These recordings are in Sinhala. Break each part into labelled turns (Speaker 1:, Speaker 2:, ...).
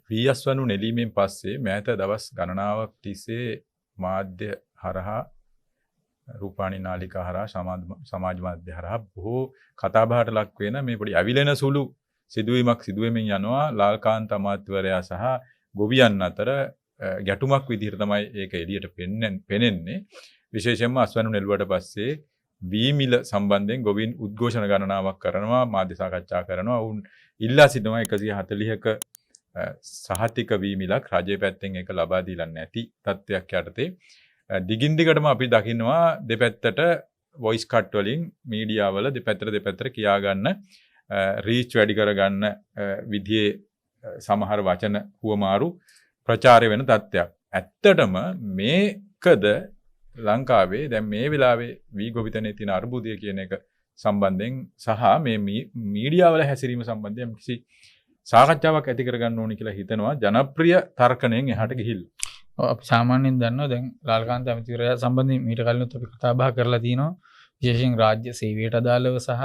Speaker 1: වී අස්වනු නෙලීමෙන් පස්සේ මෑත දවස් ගණනාවක් තිස්සේ මාධ්‍ය හරහා රූපවාහිනී නාලිකා හරහා සමාජ මාධ්‍ය හරහා බොහෝ කතාබහට ලක් වෙන මේ පොඩි ඇවිලෙන සුළු සිදුවීමක් සිදුවෙමින් යනවා. ලාල්කාන්ත අමාත්‍යවරයා සහ ගොවියන් අතර ගැටුමක් විදිහට තමයි ඒක එළියට පෙනෙන්නේ. විශේෂයෙන්ම අස්වනු නෙළුවට පස්සේ වී මිල සම්බන්ධයෙන් ගොවීන් උද්ඝෝෂණ ගණනාවක් කරනවා, මාධ්‍ය සාකච්ඡා කරනවා. ඔවුන් ඉල්ලා සිටිනවා 140ක සහතික වී මිලක් රජයේ පැත්තෙන් ඒක ලබා දීලා නැති තත්ත්වයක් යටතේ දිගින් දිගටම අපි දකිනවා දෙපැත්තට වොයිස් කට් වලින් මීඩියා වල දෙපැත්තට කියා ගන්න රීච් වැඩි කරගන්න විදිහේ සමහර වචන හුවමාරු ප්‍රචාරය වෙන තත්ත්වයක්. ඇත්තටම මේකද ලංකාවේ දැන් මේ වෙලාවේ වී ගොවිතැනේ තියෙන අර්බුදය කියන එක සම්බන්ධයෙන් සහ මේ මීඩියා වල හැසිරීම සම්බන්ධයෙන් කිසි සාකච්ඡාවක් ඇති කරගන්න ඕනි කියලා හිතනවා ජනප්‍රිය තර්කණයෙන් එහාට ගිහිල්ලා.
Speaker 2: අපි සාමාන්‍යයෙන් දන්නවා දැන් ලාල්කාන්ත ඇමතිවරයා සම්බන්ධයෙන් මීට කලිනුත් අපි කතා බහ කරලා තිනවා. විශේෂයෙන් රාජ්‍ය සේවයට අදාළව සහ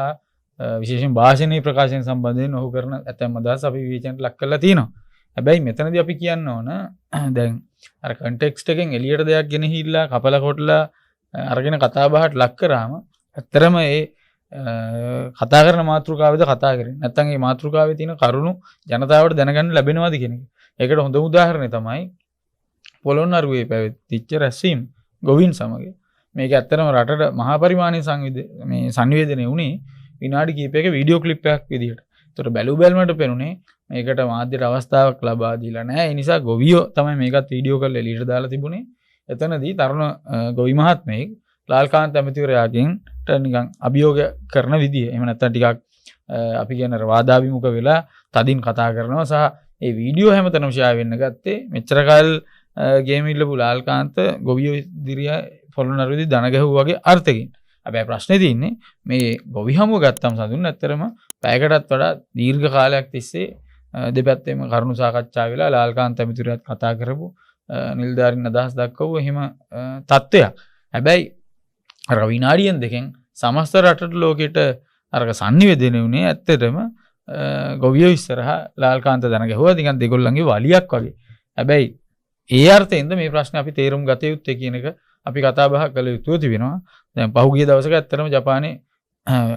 Speaker 2: විශේෂයෙන් භාෂණීය ප්‍රකාශන සම්බන්ධයෙන් ඔහු කරන ඇතැම් අදහස් අපි විවේචනයට ලක් කරලා තිනවා. හැබැයි මෙතනදී අපි කියන්න ඕන දැන් අර කන්ටෙක්ස්ට් එකෙන් එළියට දෙයක් ගෙනහිල්ලා කපලා කොටලා අරගෙන කතා බහට ලක් කරාම ඇත්තරම ඒ කතා කරන මාතෘකාවේද කතා කරන්නේ නැත්නම් ඒ මාතෘකාවේ තියෙන කරුණු ජනතාවට දැනගන්න ලැබෙනවද කියන එක. ඒකට හොඳ උදාහරණය තමයි පොළොන්නරුවේ පැවතිච්ච රැස්වීම ගොවීන් සමග. මේක ඇත්තටම රටට මහා පරිමාණයේ මේ සංනිවේදනය වුණේ විනාඩි කිහිපයක වීඩියෝ ක්ලිප් එකක් විදිහට. ඒතර බැලු බැලමට පෙනුනේ මේකට මාධ්‍යට අවස්ථාවක් ලබා දීලා නැහැ. ඒ නිසා ගොවියෝ තමයි මේකත් වීඩියෝ කරලා එළියට දාලා තිබුණේ. එතනදී තරුණ ගොවි මහත්මයෙක් ලාල්කාන්ත ඇමතිවරයාගෙන් නිකන් අභියෝග කරන විදිය. එහෙම නැත්නම් ටිකක් අපි කියන අර වාදාභිමුඛ වෙලා තදින් කතා කරනවා සහ ඒ වීඩියෝ හැමතැනම ෂෙයා වෙන්න ගත්තේ මෙච්චර කල් ගේම් ඉල්ලපු ලාල්කාන්ත ගොවියෝ ඉදිරිය පොළොන්නරුවේදී දන ගැහුවා වගේ අර්ථකින්. හැබැයි ප්‍රශ්නේ තියෙන්නේ මේ ගොවි හමුව ගත්තම සඳුන් ඇත්තටම පැයකටත් වඩා දීර්ඝ කාලයක් තිස්සේ දෙපැත්තෙම කරුණු සාකච්ඡා වෙලා ලාල්කාන්ත ඇමතිවරයාත් කතා කරපු නිලධාරීන් අදහස් දක්වපු එහෙම තත්ත්වයක්. හැබැයි අර විනාඩියෙන් දෙකෙන් සමස්ත රටට ලෝකෙට අරක සංනිවේදනය වුණේ ඇත්තටම ගොවියෝ ඉස්සරහා ලාල්කාන්ත දන ගැහුවා නිකන් දෙගොල්ලන්ගේ වලියක් වගේ. හැබැයි ඒ අර්ථයෙන්ද මේ ප්‍රශ්නේ අපි තේරුම් ගත යුත්තේ කියන එක අපි කතා බහ කළ යුතුව තිබෙනවා. දැන් පහුගිය දවසක ඇත්තටම ජපානයේ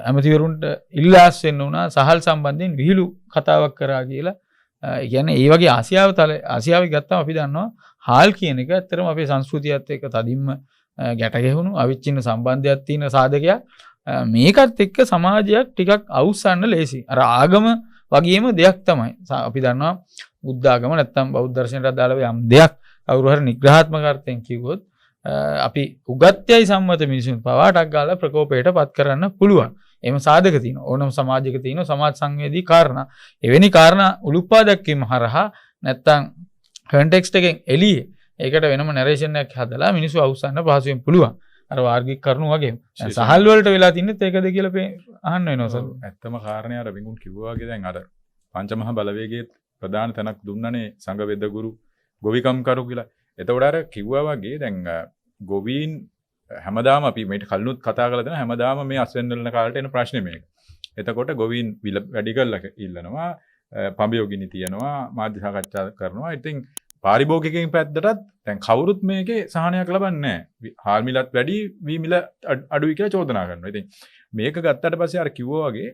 Speaker 2: ඇමතිවරුන්ට ඉල්ලාස් වෙන්න වුණා සහල් සම්බන්ධයෙන් විහිළු කතාවක් කරා කියලා. ඒ කියන්නේ ඒ වගේ ආසියාව තල ආසියාවේ ගත්තම අපි දන්නවා හාල් කියන එක ඇත්තටම අපේ සංස්කෘතියත් එක්ක තදින්ම ගැට ගැහුණු අවිච්ඡින්න සම්බන්ධයක් තියෙන සාධකයක්. මේකත් එක්ක සමාජයක් ටිකක් අවුස්සන්න ලේසි. අර ආගම වගේම දෙයක් තමයි. අපි දන්නවා බුද්ධ ආගම නැත්තම් බෞද්ධ දර්ශනයට අදාළව යම් දෙයක් කවුරු හරි නිග්‍රහාත්මක අර්ථයෙන් කිව්වොත් අපි උගත්යයි සම්මත මිනිසුන් පවා ටක් ගාලා ප්‍රකෝපයට පත් කරන්න පුළුවන්. එහෙම සාධක තියෙනවා. ඕනම සමාජයක තියෙන සමාජ සංවේදී කාරණා. එවැනි කාරණා උලුප්පා දැක්වීම හරහා නැත්තම් කන්ටෙක්ස්ට් එකෙන් එළියේ ඒකට වෙනම නැරේෂන් එකක් හදලා මිනිස්සු අවුස්සන්න පහසුවෙන් පුළුවන්. අර වාර්ගික කරුණු වගේම. සහල් වලට වෙලා තින්නෙත් ඒකද කියලා අහන්න වෙනවා සර්.
Speaker 1: ඇත්තම කාරණේ අර විඟුන් කිව්වා වගේ දැන් අර පංචමහා බලවේගයේ ප්‍රධාන තැනක් දුන්නනේ සංඝ වෙදගුරු ගොවිකම්කරු කියලා. එතකොට අර කිව්වා වගේ දැන් ගොවීන් හැමදාම අපි මේට කලිනුත් කතා කරලා දෙන හැමදාම මේ අස්වැන්න වලන කාලේට එන ප්‍රශ්නේ මේක. එතකොට ගොවීන් වැඩි කරලා ඉල්ලනවා, පඹයෝගිනි තියනවා, මාධ්‍ය සාකච්ඡා කරනවා. ඉතින් පාරිභෝගිකයින් පැත්තටත් දැන් කවුරුත් මේකේ සහනයක් ලබන්නේ නැහැ. හාල් මිලත් වැඩි, වී මිල අඩුයි කියලා චෝදනා කරනවා. ඉතින් මේක ගත්තට පස්සේ අර කිව්වා වගේ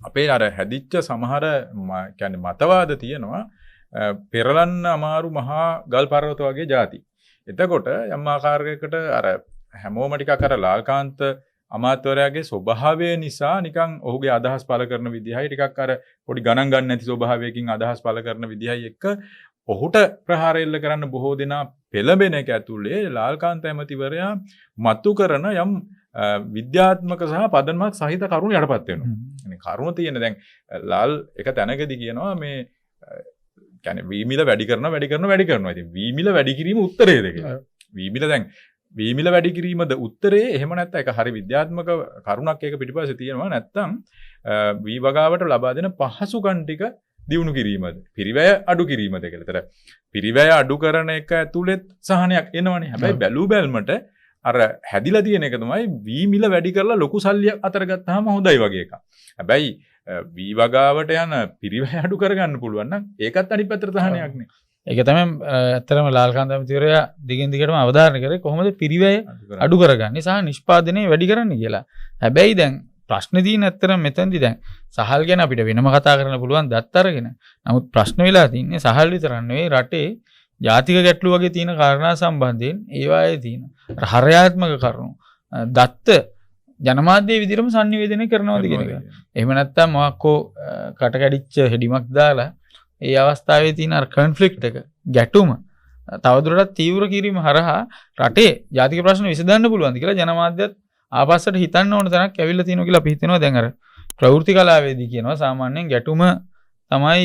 Speaker 1: අපේ අර හැදිච්ච සමහර කියන්නේ මතවාද තියෙනවා පෙරලන්න අමාරු මහා ගල් පර්වත වගේ ಜಾති. එතකොට යම් ආකාරයකට අර හැමෝම ටිකක් අර ලාල්කාන්ත අමාත්‍යවරයාගේ ස්වභාවය නිසා නිකන් ඔහුගේ අදහස් පළ කරන විදිහයි ටිකක් අර පොඩි ගණන් ගන්න නැති ස්වභාවයකින් අදහස් පළ කරන විදිහයි එක්ක ඔහුට ප්‍රහාර එල්ල කරන්න බොහෝ දෙනා පෙළඹෙන එක ඇතුලේ ලාල්කාන්ත ඇමතිවරයා මතු කරන යම් විද්‍යාත්මක සහ පදනමක් සහිත කරුණු යටපත් වෙනවා. يعني කරුණ තියෙන දැන් ලාල් එක තැනකදී කියනවා මේ කියන්නේ වී මිල වැඩි කරනවා වැඩි කරනවා වැඩි කරනවා. ඉතින් වී මිල වැඩි කිරීම උත්තරේද කියලා. වී මිල දැන් වී මිල වැඩි කිරීමද උත්තරේ? එහෙම නැත්නම් ඒක හරි විද්‍යාත්මක කරුණක් ඒක පිටිපස්සේ තියෙනවා. නැත්නම් වී වගාවට ලබා දෙන පහසුකම් ටික දියුණු කිරීමද, පිරිවැය අඩු කිරීමද කියලා. ඒතර පිරිවැය අඩු කරන එක ඇතුළෙත් සහනයක් එනවනේ. හැබැයි බැලූ බැල්මට අර හැදිලා තියෙන එක තමයි වී මිල වැඩි කරලා ලොකු සල්ලියක් අතර ගත්තාම හොඳයි වගේ එකක්. හැබැයි වී වගාවට යන පිරිවැය අඩු කරගන්න පුළුවන් නම් ඒකත් අනිත් පැත්තට තහනයක් නේ.
Speaker 2: ඒක තමයි ඇත්තටම ලාල්කාන්ත ඇමතිවරයා දිගින් දිගටම අවධාරණය කරේ කොහොමද පිරිවැය අඩු කරගන්නේ සහ නිෂ්පාදනය වැඩි කරන්න කියලා. හැබැයි දැන් ප්‍රශ්න තියෙන ඇත්තටම මෙතනදී දැන් සහල් ගැන අපිට වෙනම කතා කරන්න පුළුවන් දත් අරගෙන. නමුත් ප්‍රශ්න වෙලා තින්නේ සහල් විතරක් නෙවෙයි රටේ ජාතික ගැටලු වගේ තියෙන කාරණා සම්බන්ධයෙන් ඒවායේ තියෙන හරයාත්මක කරුණු දත්ත ජනමාධ්‍ය විදිහටම සංනිවේදනය කරනවද කියන එක. එහෙම නැත්නම් මොකක් හෝ කට කැඩිච්ච හෙඩිමක් දාලා ඒ අවස්ථාවේ තියෙන අර කොන්ෆ්ලික්ට් එක ගැටුම තවදුරටත් තීව්‍ර කිරීම හරහා රටේ ජාතික ප්‍රශ්න විසඳන්න පුළුවන්ද කියලා ජනමාධ්‍යත් ආපස්සට හිතන්න ඕන තැනක් ඇවිල්ලා තියෙනවා කියලා අපි හිතනවා. දැන් අර ප්‍රවෘත්ති කලාවේදී කියනවා සාමාන්‍යයෙන් ගැටුම තමයි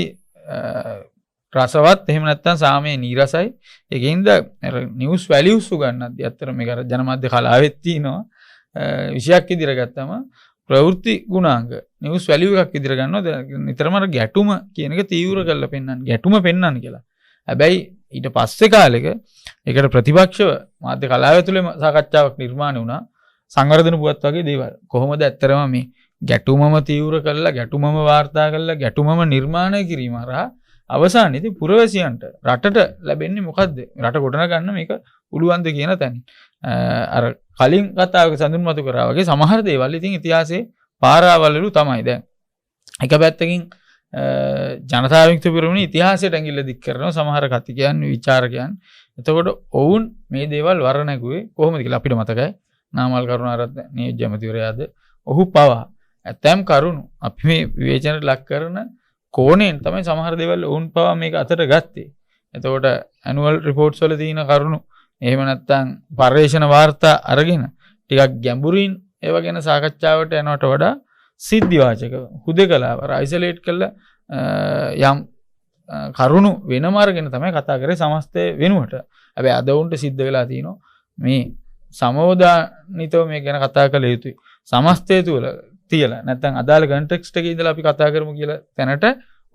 Speaker 2: රසවත්, එහෙම නැත්නම් සාමයේ නීරසයි. ඒකින්ද අර නිවුස් වැලියුස් උගන්නද්දී ඇත්තට මේක අර ජනමාධ්‍ය කලාවෙත් තියෙනවා විෂයක් ඉදිරිය ගත්තම ප්‍රවෘත්ති ගුණාංග නිවුස් වැලියු එකක් ඉදිරිය ගන්නවා. නිතරම අර ගැටුම කියන එක තීව්‍ර කරලා පෙන්වන්න, ගැටුම පෙන්වන්න කියලා. හැබැයි ඊට පස්සේ කාලෙක ඒකට ප්‍රතිපක්ෂව මාධ්‍ය කලාව ඇතුළේම සාකච්ඡාවක් නිර්මාණය වුණා. සංවර්ධන පුවත් වගේ දේවල්. කොහොමද ඇත්තටම මේ ගැටුමම තීව්‍ර කරලා ගැටුමම වාර්තා කරලා ගැටුමම නිර්මාණය කිරීම හරහා අවසානයේදී පුරවැසියන්ට රටට ලැබෙන්නේ මොකද්ද? රට ගොඩනගන්න මේක පුළුවන්ද කියන තැනින්. අර කලින් කතාවක සඳුන් මතු කරා වගේ සමහර දේවල් ඉතින් ඉතිහාසයේ පාරාවලලු තමයි. දැන් එක පැත්තකින් ජනතා විමුක්ති පෙරමුණ ඉතිහාසයට ඇඟිල්ල දික් කරනවා සමහර කතිකයන් විචාරකයන්. එතකොට ඔවුන් මේ දේවල් වරණැගුවේ කොහොමද කියලා අපිට මතකයි. නාමල් කරුණාරත්න නියෝජ්‍ය ඇමතිවරයාද ඔහු පවා ඇතැම් කරුණු අපි මේ විවේචනයට ලක් කරන කෝණයෙන් තමයි සමහර දේවල් ඔවුන් පවා මේක අතට ගත්තේ. එතකොට ඇනුවල් රිපෝට්ස් වල තියෙන කරුණු එහෙම නැත්නම් පර්යේෂණ වාර්තා අරගෙන ටිකක් ගැඹුරින් ඒවා ගැන සාකච්ඡාවට යනවට වඩා සිද්ධිවාචක හුදකලාව අර අයිසොලේට් කරලා යම් කරුණු වෙනම අරගෙන තමයි කතා කරේ සමස්තය වෙනුවට. හැබැයි අද උන්ට සිද්ධ වෙලා තියෙනවා මේ සමෝදානිතව මේ ගැන කතා කළ යුතුයි. සමස්තය තුළ තියලා නැත්නම් අදාළ කන්ටෙක්ස්ට් එකේ ඉඳලා අපි කතා කරමු කියලා තැනට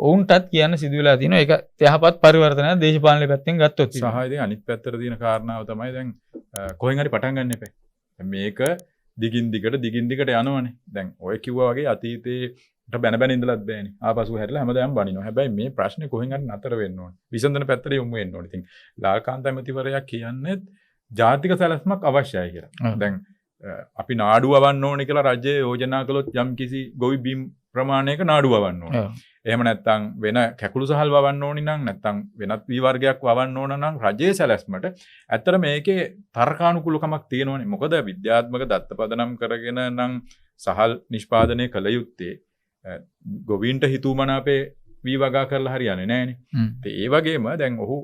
Speaker 2: ඔවුන්ටත් කියන්න සිදු වෙලා තියෙනවා. ඒක යහපත් පරිවර්තනයක් දේශපාලන පැත්තෙන් ගත්තොත්.
Speaker 1: සහ ඉතින් අනිත් පැත්තට තියෙන කාරණාව තමයි දැන් කොහෙන් හරි පටන් ගන්න එපා. මේක දිගින් දිගට දිගින් දිගට යනවනේ. දැන් ඔය කිව්වා වගේ අතීතේට බැන බැන ඉඳලත් බෑනේ. ආපසු හැරිලා හැමදාම බනිනවා. හැබැයි මේ ප්‍රශ්නේ කොහෙන් හරි නතර වෙන්න ඕනේ. විසඳන පැත්තට යොමු වෙන්න ඕනේ. ඉතින් ලාල්කාන්ත ඇමතිවරයා කියන්නේ ජාතික සැලැස්මක් අවශ්‍යයි කියලා. දැන් අපි නාඩු වවන්න ඕනේ කියලා රජය යෝජනා කළොත් යම්කිසි ගොවි බිම් ප්‍රමාණයක නාඩු වවන්න ඕනේ. එහෙම නැත්නම් වෙන කැකුළු සහල් වවන්න ඕනි නම් නැත්නම් වෙනත් වී වර්ගයක් වවන්න ඕන නම් රජයේ සැලැස්මට ඇත්තට මේකේ තර්කානුකූලකමක් තියෙනවනේ. මොකද විද්‍යාත්මක දත්ත පදනම් කරගෙන නම් සහල් නිෂ්පාදනය කළ යුත්තේ ගොවීන්ට හිතුවමනාපේ වී වගා කරලා හරියන්නේ නෑනේ. ඉතින් ඒ වගේම දැන් ඔහු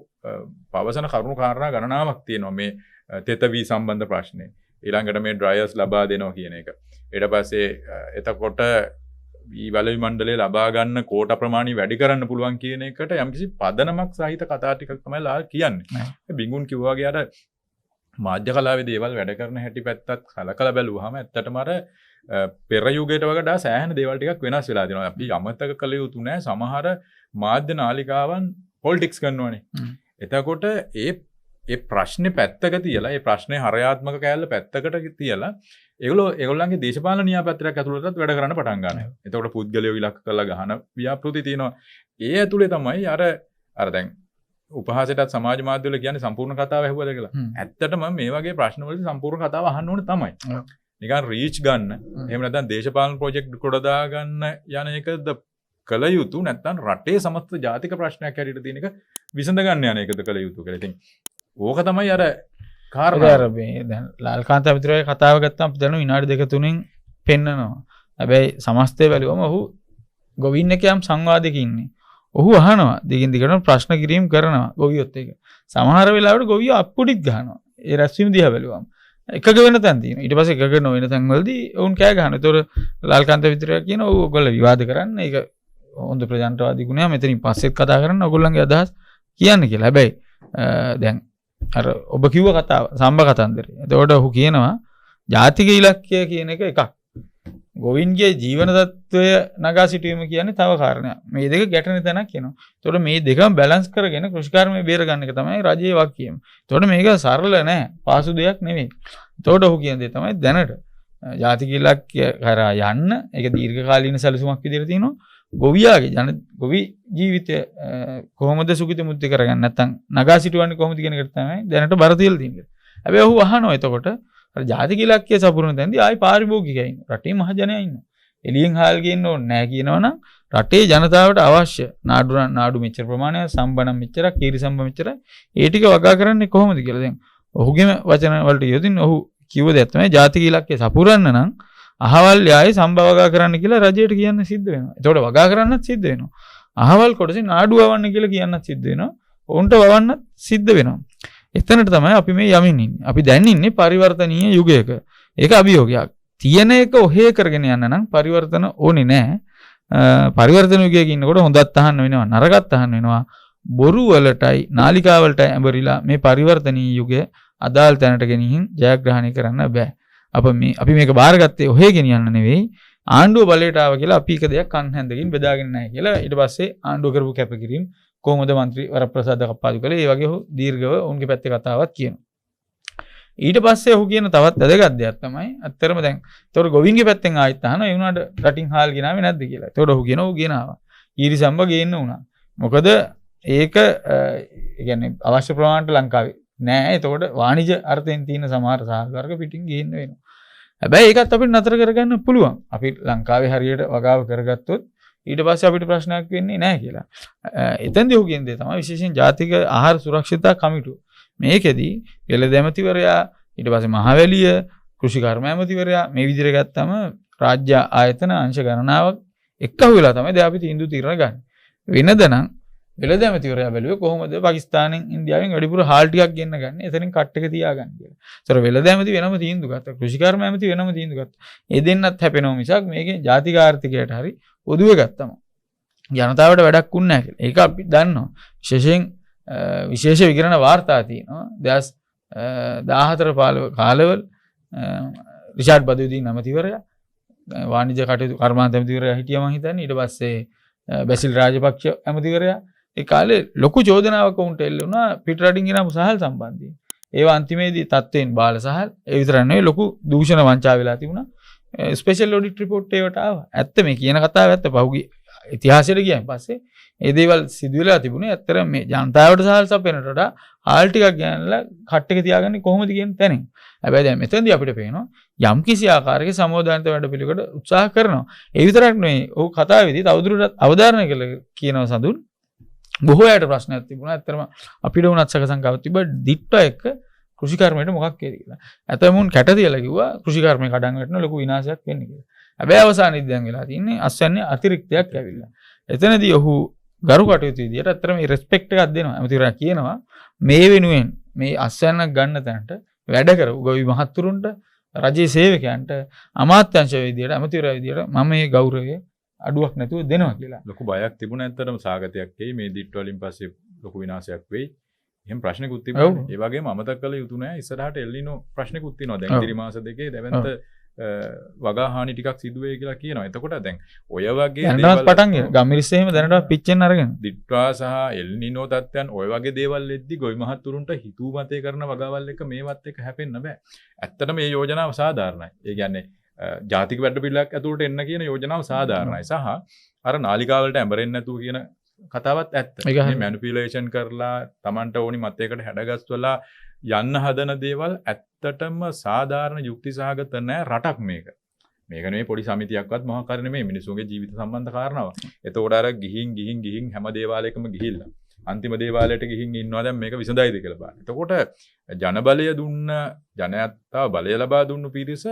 Speaker 1: පවසන කරුණු කාරණා ගණනාවක් තියෙනවා මේ තෙත වී සම්බන්ධ ප්‍රශ්නේ. ඊළඟට මේ ඩ්‍රයර්ස් ලබා දෙනවා කියන එක. ඊට පස්සේ එතකොට වී බලවි මණ්ඩලය ලබා ගන්න කෝටා ප්‍රමාණය වැඩි කරන්න පුළුවන් කියන එකට යම්කිසි පදනමක් සහිත කතා ටිකක් තමයි ලාල් කියන්නේ. බිඟුන් කිව්වා වගේ අර මාධ්‍ය කලාවේ දේවල් වැඩ කරන හැටි පැත්තත් සලකලා බැලුවාම ඇත්තටම අර පෙර යුගයට වඩා සෑහෙන දේවල් ටිකක් වෙනස් වෙලා තියෙනවා. අපි අමතක කළ යුතු නෑ සමහර මාධ්‍ය නාලිකාවන් පොලිටික්ස් කරනවනේ. එතකොට ඒ ඒ ප්‍රශ්නේ පැත්තක තියලා ඒ ප්‍රශ්නේ හරයාත්මක කෑල්ල පැත්තකට තියලා ඒගොල්ලෝ ඒගොල්ලන්ගේ දේශපාලන න්‍යායපත්‍රයක් ඇතුළතත් වැඩ කරන්න පටන් ගන්නවා. එතකොට පුද්ගලයෝ ඉලක්ක කරලා ගහන ව්‍යාපෘති තියෙනවා. ඒ ඇතුලේ තමයි අර අර දැන් උපහාසයටත් සමාජ මාධ්‍ය වල කියන්නේ සම්පූර්ණ කතාව ඇහුවද කියලා. ඇත්තටම මේ වගේ ප්‍රශ්න වලදී සම්පූර්ණ කතාව අහන්න ඕනේ තමයි. නිකන් රීච් ගන්න, එහෙම නැත්නම් දේශපාලන ප්‍රොජෙක්ට් කොට දා ගන්න යන එකද කළ යුතු නැත්නම් රටේ සමස්ත ජාතික ප්‍රශ්නයක් හැටියට තියෙන එක විසඳ ගන්න යන එකද කළ යුතු කියලා. ඉතින් ඕක තමයි අර කාරණා.
Speaker 2: අර මේ දැන් ලාල්කාන්ත ඇමතිවරයාගේ කතාව ගත්තම අපි දන්නවා විනාඩි දෙක තුනෙන් පෙන්නනවා. හැබැයි සමස්තය බැලුවම ඔහු ගොවින් එක්ක යම් සංවාදයක ඉන්නේ. ඔහු අහනවා දිගින් දිගටම ප්‍රශ්න කිරීම කරනවා ගොවියොත් එක්ක. සමහර වෙලාවට ගොවියෝ අප්පුඩිත් ගහනවා. ඒ රැස්වීම දිහා බැලුවම එකග වෙන තැන් තියෙනවා. ඊට පස්සේ එකග නොවන තැන් වලදී ඔවුන් කෑ ගහනවා. ඒතකොට ලාල්කාන්ත ඇමතිවරයා කියනවා ඔව් ඔයගොල්ලෝ විවාද කරන්න. ඒක හොඳ ප්‍රජාතන්ත්‍රවාදී ගුණයක්. මෙතනින් පස්සෙත් කතා කරන්න ඔයගොල්ලන්ගේ අදහස් කියන්න කියලා. හැබැයි දැන් අර ඔබ කිව්ව කතාව සම්බ කතන්දරේ. එතකොට ඔහු කියනවා ජාතික ඉලක්කය කියන එක එකක්. ගොවින්ගේ ජීවන තත්ත්වය නගා සිටීම කියන්නේ තව කාරණයක්. මේ දෙක ගැටෙන තැනක් එනවා. එතකොට මේ දෙකම බැලන්ස් කරගෙන කෘෂිකර්මය බේර ගන්න එක තමයි රජයේ වගකීම. එතකොට මේක සරල නෑ, පාසු දෙයක් නෙවෙයි. එතකොට ඔහු කියන දේ තමයි දැනට ජාතික ඉලක්කය කරා යන්න ඒක දීර්ඝකාලීන සැලසුමක් විදිහට තියෙනවා. ගොවියාගේ ගොවි ජීවිතය කොහොමද සුඛිත මුක්ති කරගන්න නැත්නම් නගා සිටවන්නේ කොහොමද කියන එකට තමයි දැනට බර තියලා තියෙන්නේ. හැබැයි ඔහු අහනවා එතකොට අර ජාතික ඉලක්කය සපුරන තැනදී ආයි පාරිභෝගිකයා ඉන්නවා. රටේ මහ ජනයා ඉන්නවා. එළියෙන් හාල් ගේන්න ඕනේ නෑ කියනවනම් රටේ ජනතාවට අවශ්‍ය නාඩු මෙච්චර ප්‍රමාණයක්, සම්බනම් මෙච්චරක්, කීරි සම්බ මෙච්චරයි. ඒ ටික වගා කරන්නේ කොහොමද කියලා. දැන් ඔහුගේම වචන වලට යොදින් ඔහු කිව්ව දෙයක් තමයි ජාතික ඉලක්කය සපුරන්න නම් අහවල් යායේ සම්බ වගා කරන්න කියලා රජයට කියන්න සිද්ධ වෙනවා. එතකොට වගා කරන්නත් සිද්ධ වෙනවා. අහවල් කොටසේ නාඩු වවන්න කියලා කියන්නත් සිද්ධ වෙනවා. ඔවුන්ට වවන්නත් සිද්ධ වෙනවා. එතනට තමයි අපි මේ යමින් ඉන්නේ. අපි දැන් ඉන්නේ පරිවර්තනීය යුගයක. ඒක අභියෝගයක්. තියෙන එක ඔහේ කරගෙන යන්න නම් පරිවර්තන ඕනේ නෑ. පරිවර්තන යුගයක ඉන්නකොට හොඳත් අහන්න වෙනවා, නරකත් අහන්න වෙනවා. බොරු වලටයි නාලිකා වලටයි ඇඹරිලා මේ පරිවර්තනීය යුගය අදාළ තැනට ගෙනිහින් ජයග්‍රහණය කරන්න බෑ. අපි මේක බාරගත්තේ ඔහේ ගෙනියන්න නෙවෙයි. ආණ්ඩුව බලයට ආව කියලා අපි එක දෙයක් කන් හැන්දකින් බෙදාගෙන නැහැ කියලා ඊට පස්සේ ආණ්ඩුව කරපු කැපකිරීම කොහොමද මන්ත්‍රී වරප්‍රසාද කප්පාදු කළේ ඒ වගේ ඔහු දීර්ඝව ඔවුන්ගේ පැත්තේ කතාවක් කියනවා. ඊට පස්සේ ඔහු කියන තවත් වැදගත් දෙයක් තමයි ඇත්තටම දැන් ඒතකොට ගොවින්ගේ පැත්තෙන් ආයෙත් අහනවා ඒ වුණාට රටින් හාල් ගෙනාවේ නැද්ද කියලා. ඒතකොට ඔහු කියනවා ඔහු ගෙනාවා. ඊරි සම්බ ගේන්න වුණා. මොකද ඒක ඒ කියන්නේ අවශ්‍ය ප්‍රමාණයට ලංකාවේ නෑ. එතකොට වාණිජ අර්ථයෙන් තියෙන සමහර සහල් වර්ග පිටින් ගේන්න වෙනවා. හැබැයි ඒකත් අපිට නතර කරගන්න පුළුවන්. අපි ලංකාවේ හරියට වගාව කරගත්තොත් ඊට පස්සේ අපිට ප්‍රශ්නයක් වෙන්නේ නැහැ කියලා. එතෙන්දී ඔහු කියන දේ තමයි විශේෂයෙන් ජාතික ආහාර සුරක්ෂිතතා කමිටුව. මේකෙදි වෙළඳ ඇමතිවරයා ඊට පස්සේ මහවැලිය කෘෂිකර්ම ඇමතිවරයා මේ විදිහට ගත්තම රාජ්‍ය ආයතන අංශ ගණනාවක් එක්කහු වෙලා තමයි දැන් අපි තීන්දුව తీරන ගන්න. වෙනද නම් වෙළඳ ඇමතිවරයා බැලුවේ කොහොමද පාකිස්තානෙන් ඉන්දියාවෙන් වැඩිපුර හාල් ටිකක් ගෙන්න ගන්න, එතනින් කට් එක තියාගන්න කියලා. ඒතර වෙළඳ ඇමති වෙනම තීන්දුව ගත්තා, කෘෂිකර්ම ඇමති වෙනම තීන්දුව ගත්තා. ඒ දෙන්නත් හැපෙනව මිසක් මේකෙන් ජාතික ආර්ථිකයට හරි පොදුවේ ගත්තම ජනතාවට වැඩක් වුන්නේ නැහැ කියලා. ඒක අපි දන්නවා. විශේෂයෙන් විශේෂ විකිරණ වාර්තා තියෙනවා. 2014 15 කාලවල රිෂාඩ් බදුදීන් ඇමතිවරයා වාණිජ කටයුතු කර්මාන්ත ඇමතිවරයා හිටියා මං හිතන්නේ. ඊට පස්සේ බැසිල් රාජපක්ෂ ඇමතිවරයා ඒ කාලේ ලොකු චෝදනාවක් වුන්ට එල්ල වුණා පිටරටින් ගෙනාපු සහල් සම්බන්ධයෙන්. ඒවා අන්තිමේදී තත්ත්වයෙන් බාල සහල් ඒ විතරක් නෙවෙයි ලොකු දූෂණ වංචා වෙලා තිබුණා. ස්පෙෂල් ඔඩිට් රිපෝට් ඒවට ආවා. ඇත්ත මේ කියන කතාව ඇත්ත. පහුගිය ඉතිහාසයට ගියන් පස්සේ ඒ දේවල් සිදු වෙලා තිබුණේ ඇත්තටම මේ ජනතාවට සහල් සපයනට වඩා හාල් ටිකක් ගෙනල්ලා කට් එක තියාගන්නේ කොහොමද කියන තැනින්. හැබැයි දැන් මෙතනදී අපිට පේනවා යම් කිසි ආකාරයක සමෝදානිත වැඩපිළිවෙලකට උත්සාහ කරනවා. ඒ විතරක් නෙවෙයි ඔහු කතාවේදී තවදුරටත් අවධාරණය කළ කියනවා සඳුන් බොහෝ අයට ප්‍රශ්නයක් තිබුණා. ඇත්තටම අපිට වුණත් සක සංකාවක් තිබ්බා දිට්ඨ එක්ක කෘෂිකර්මයට මොකක් වේද කියලා. ඇත්තටම උන් කැට තියලා කිව්වා කෘෂිකර්මය කඩන් වැටෙන ලොකු විනාශයක් වෙන්නේ කියලා. හැබැයි අවසානයේදී දැන් වෙලා තින්නේ අස්වැන්නේ අතිරික්තයක් ඇවිල්ලා. එතනදී ඔහු ගරු කටයුතු විදියට ඇත්තටම මේ රෙස්පෙක්ට් එකක් දෙනවා. ඇමතිවරයා කියනවා මේ වෙනුවෙන් මේ අස්වැන්නක් ගන්න තැනට වැඩ කරපු ගොවි මහත්තුරුන්ට රජයේ සේවකයන්ට අමාත්‍යාංශ විදියට ඇමතිවරයා විදියට මම මේ ගෞරවය අඩුවක් නැතුව දෙනවා කියලා.
Speaker 1: ලොකු බයක් තිබුණා ඇත්තටම සාගතයක් එයි මේ දිට්ඨ වලින් පස්සේ ලොකු විනාශයක් වෙයි. එහෙම ප්‍රශ්නකුත් තිබුණා. ඒ වගේම අමතක කළ යුතු නෑ ඉස්සරහට එල්නිනෝ ප්‍රශ්නකුත් තියෙනවා. දැන් ඉදිරි මාස දෙකේ දැවැන්ත වගා හානි ටිකක් සිදු වෙයි කියලා කියනවා. එතකොට දැන් ඔය වගේ
Speaker 2: දේවල් පටන් ගෙන ගම්මිරිස්ස එහෙම දැනටවත් පිච්චෙන්න අරගෙන
Speaker 1: දිට්ඨා සහ එල්නිනෝ තත්ත්වයන් ඔය වගේ දේවල් එද්දි ගොවි මහත්තුරුන්ට හිතුව මතේ කරන වගාවල් එක මේවත් එක හැපෙන්න බෑ. ඇත්තටම මේ යෝජනාව සාධාරණයි. ඒ කියන්නේ ජාතික වැඩපිළිවෙලක් ඇතුළට එන්න කියන යෝජනාව සාධාරණයි. සහ අර නාලිකාවලට ඇඹරෙන්නේ නැතුව කියන කතාවත් ඇත්ත. මේ මැනිපියුලේෂන් කරලා Tamanට ඕනි මතයකට හැඩගස්වලා යන්න හදන දේවල් ඇත්තටම සාධාරණ යුක්තිසහගත නෑ රටක් මේක. මේක නෙමෙයි පොඩි සමිතියක්වත් මොකක් හරි නෙමෙයි මිනිසුන්ගේ ජීවිත සම්බන්ධ කාරණාවක්. එතකොට අර ගිහින් ගිහින් ගිහින් හැම දේවාලයකම ගිහිල්ලා අන්තිම දේවාලයට ගිහින් ඉන්නවා දැන් මේක විසඳයිද කියලා බලන්න. එතකොට ජනබලය දුන්න ජනතාව බලය ලබා දුන්නු පිරිස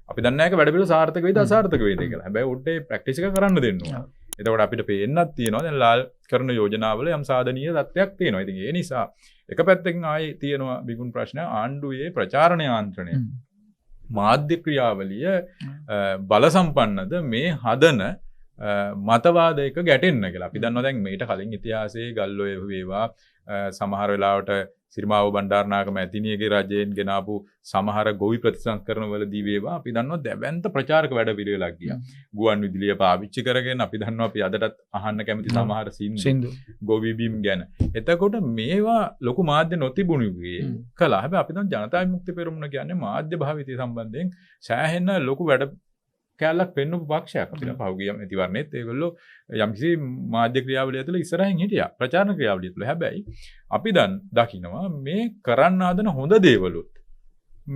Speaker 1: අපි දන්නේ නැහැ ඒක වැඩ පිළිවෙල සාර්ථක වෙයිද අසාර්ථක වෙයිද කියලා. හැබැයි උන්ට ඒ ප්‍රැක්ටිස් එක කරන්න දෙන්න ඕන. එතකොට අපිට පේන්නත් තියෙනවා දැන් ලාල් කරන යෝජනාවල යම් සාධනීය තත්ත්වයක් තියෙනවා. ඉතින් ඒ නිසා එක පැත්තකින් ආයේ තියෙනවා බිගුන් ප්‍රශ්න ආණ්ඩුවේ ප්‍රචාරණ යාන්ත්‍රණය මාධ්‍ය ක්‍රියාවලිය බල සම්පන්නද මේ හදන මතවාද එක ගැටෙන්න කියලා. අපි දන්නවා දැන් මීට කලින් ඉතිහාසයේ ගල්ඔය වේවා සමහර වෙලාවට සිරිමාව බණ්ඩාරනායක මැතිණියගේ රජයෙන් ගෙනාපු සමහර ගොවි ප්‍රතිසංස්කරණ වලදී වේවා අපි දන්නවා දැවැන්ත ප්‍රචාරක වැඩ පිළිවෙලක් ගියා. ගුවන් විදුලිය පාවිච්චි කරගෙන අපි දන්නවා අපි අදටත් අහන්න කැමති සමහර සින්දු ගොවි බිම් ගැන. එතකොට මේවා ලොකු මාධ්‍ය නොතිබුණු කළා. හැබැයි අපි දන්නවා ජනතා විමුක්ති පෙරමුණ කියන්නේ මාධ්‍ය භාවිතය සම්බන්ධයෙන් සෑහෙන ලොකු වැඩ කැලක් පෙන්වපු පක්ෂයක්. අපි දැන් පහුගිය මැතිවරණෙත් ඒගොල්ලෝ යම්කිසි මාධ්‍ය ක්‍රියාවලිය ඇතුළේ ඉස්සරහින් හිටියා. ප්‍රචාරණ ක්‍රියාවලිය ඇතුළේ. හැබැයි අපි දැන් දකිනවා මේ කරන්න හදන හොඳ දේවලුත්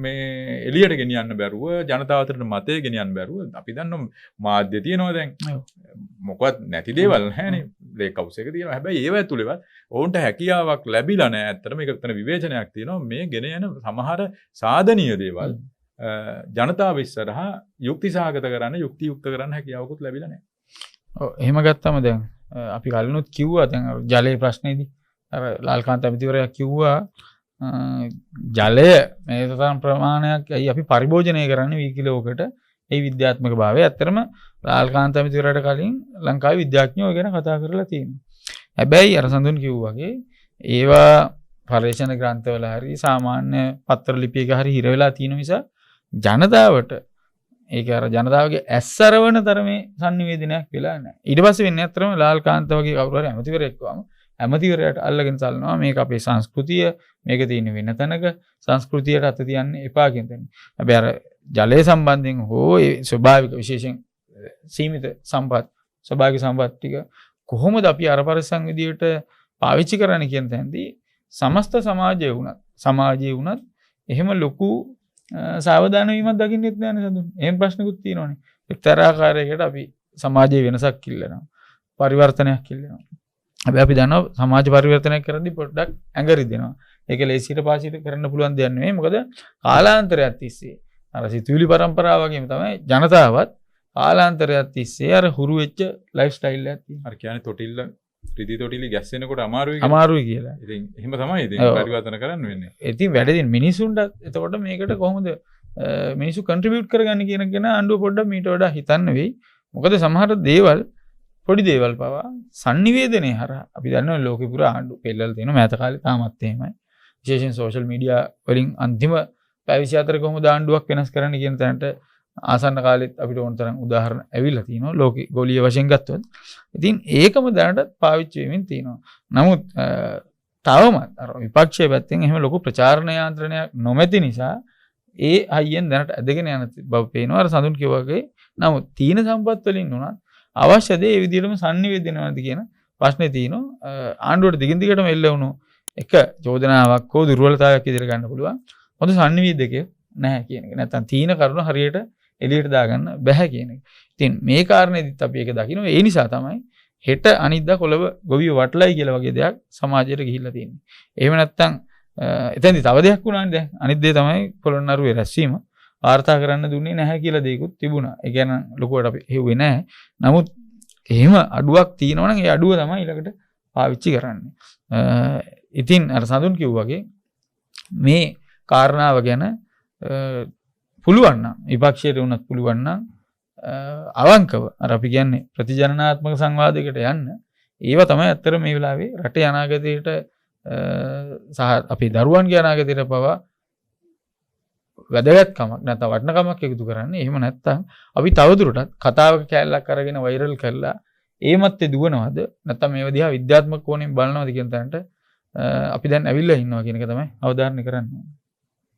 Speaker 1: මේ එළියට ගෙනියන්න බැරුව, ජනතාව අතරට මතය ගෙනියන්න බැරුව අපි දන්නවා මාධ්‍ය තියෙනවා දැන්. මොකවත් නැති දේවල් නැහැනේ. ලේක් හවුස් එක තියෙනවා. හැබැයි ඒව ඇතුළේවත් ඔවුන්ට හැකියාවක් ලැබිලා නැහැ. ඇත්තටම මේක එතන විවේචනයක් තියෙනවා. මේ ගෙන යන සමහර සාධනීය දේවල් ජනතාව ඉස්සරහා යුක්ති සහගත කරන්න, යුක්ති යුක්ත කරන්න හැකියාවකුත් ලැබිලා නැහැ.
Speaker 2: ඔව්, එහෙම ගත්තම දැන් අපි කලිනුත් කිව්වා දැන් අර ජලයේ ප්‍රශ්නේදී අර ලාල්කාන්ත ඇමතිවරයා කිව්වා ජලය මේ තරම් ප්‍රමාණයක් ඇයි අපි පරිභෝජනය කරන්නේ වී කිලෝකට ඒ විද්‍යාත්මක භාවය. ඇත්තටම ලාල්කාන්ත ඇමතිවරයාට කලින් ලංකාවේ විද්‍යාඥයෝ ගැන කතා කරලා තියෙනවා. හැබැයි අර සඳුන් කිව්වා වගේ ඒවා පර්යේෂණ ග්‍රන්ථවල හරි සාමාන්‍ය පත්‍ර ලිපියක හරි හිර වෙලා තියෙන නිසා ජනතාවට ඒක අර ජනතාවගේ ඇස් අරවන තරමේ සංනිවේදනයක් වෙලා නැහැ. ඊට පස්සේ වෙන්නේ ඇත්තටම ලාල්කාන්ත වගේ කවුරු හරි ඇමතිවරයෙක් වම ඇමතිවරයාට අල්ලගෙන සල්නවා මේක අපේ සංස්කෘතිය, මේක තියෙන වෙන තැනක සංස්කෘතියට අත තියන්න එපා කියන තැන. හැබැයි අර ජලය සම්බන්ධයෙන් හෝ ඒ ස්වභාවික විශේෂයෙන් සීමිත සම්පත්, ස්වභාවික සම්පත් ටික කොහොමද අපි අර පරිස්සම් විදියට පාවිච්චි කරන්නේ කියන තැනදී සමස්ත සමාජය වුණත් එහෙම ලොකු සාවධාන වීමක් දකින්නෙත් නෑනේ සඳුන්. එහෙම ප්‍රශ්නකුත් තියෙනවනේ. එක්තරා ආකාරයකට අපි සමාජයේ වෙනසක් ඉල්ලනවා, පරිවර්තනයක් ඉල්ලනවා. හැබැයි අපි දන්නවා සමාජ පරිවර්තනයක් කරද්දී පොඩ්ඩක් ඇඟ රිදෙනවා. ඒක ලේසියට පාසියට කරන්න පුළුවන් දෙයක් නෙමෙයි. මොකද කාලාන්තරයක් තිස්සේ අර සිතුවිලි පරම්පරාව වගේම තමයි ජනතාවත් කාලාන්තරයක් තිස්සේ අර හුරු වෙච්ච ලයිෆ් ස්ටයිල් එකක් තියෙනවා.
Speaker 1: අර කියන්නේ තොටිල්ල රිදි තොටිලි ගැස්සෙනකොට අමාරුයි
Speaker 2: කියලා.
Speaker 1: ඉතින් එහෙම තමයි ඉතින් පරිවර්තන කරන්න වෙන්නේ.
Speaker 2: ඉතින් වැඩ දෙන මිනිසුන්ට එතකොට මේකට කොහොමද මිනිස්සු කන්ට්‍රිබියුට් කරගන්නේ කියන එක ගැන ආණ්ඩුව පොඩ්ඩක් මීට වඩා හිතන්න වෙයි. මොකද සමහර දේවල් පොඩි දේවල් පවා සංනිවේදනය හරහා අපි දන්නවා ලෝකෙ පුරා ආණ්ඩු පෙළලා තියෙනවා මෑත කාලේ තාමත් එහෙමයි. විශේෂයෙන් සෝෂල් මීඩියා වලින් අන්තිම පැය 24 කොහොමද ආණ්ඩුවක් වෙනස් කරන්න කියන තැනට ආසන්න කාලෙත් අපිට ඕන තරම් උදාහරණ ඇවිල්ලා තියෙනවා ලෝකෙ ගෝලීය වශයෙන් ගත්තොත්. ඉතින් ඒකම දැනටත් පාවිච්චි වෙමින් තියෙනවා. නමුත් තවමත් අර විපක්ෂයේ පැත්තෙන් එහෙම ලොකු ප්‍රචාරණ යාන්ත්‍රණයක් නොමැති නිසා ඒ හයියෙන් දැනට ඇදගෙන යන බව පේනවා. අර සඳුන් කිව්වා වගේ. නමුත් තීන සම්පත් වලින් උනත් අවශ්‍ය දේ ඒ විදිහටම සංනිවේදනයවද කියන ප්‍රශ්නේ තියෙනවා. ආණ්ඩුවට දිගින් දිගටම එල්ල වුණු එක චෝදනාවක් හෝ දුර්වලතාවයක් ඉදිරියට ගන්න පුළුවන්. හොඳ සංනිවේදකයෙක් නැහැ කියන එක. නැත්තම් තීන කරුණ හරියට එළියට දාගන්න බැහැ කියන එක. ඉතින් මේ කාරණේදිත් අපි ඒක දකිනවා. ඒ නිසා තමයි හෙට අනිද්දා කොළඹ ගොවියෝ වටලයි කියලා වගේ දෙයක් සමාජයට ගිහිල්ලා තියෙන්නේ. එහෙම නැත්තම් එතෙන්දි තව දෙයක් වුණානේ දැන්. අනිත් දේ තමයි පොළොන්නරුවේ රැස්වීම වාර්තා කරන්න දුන්නේ නැහැ කියලා දෙයක්ත් තිබුණා. ඒ කියන්නේ ලොකුවට අපි හෙව්වේ නැහැ. නමුත් එහෙම අඩුවක් තියෙනවා නම් ඒ අඩුව තමයි ඊළඟට පාවිච්චි කරන්නේ. ඉතින් අර සඳුන් කිව්වා වගේ මේ කාරණාව ගැන පුළුවන් නම් විපක්ෂයට වුණත් පුළුවන් නම් අවංකව අර අපි කියන්නේ ප්‍රතිජනනාත්මක සංවාදයකට යන්න, ඒවා තමයි ඇත්තට මේ වෙලාවේ රටේ අනාගතයට සහ අපේ දරුවන්ගේ අනාගතයට පවා වැදගත්කමක් නැත්නම් වටිනකමක් එකතු කරන්නේ. එහෙම නැත්නම් අපි තවදුරටත් කතාවක කෑල්ලක් අරගෙන වෛරල් කරලා ඒ මැත්තේ දුවනවද නැත්නම් මේව දිහා විද්‍යාත්මක කෝණයෙන් බලනවද කියන තැනට අපි දැන් ඇවිල්ලා ඉන්නවා කියන එක තමයි අවධාරණය කරන්න ඕනේ.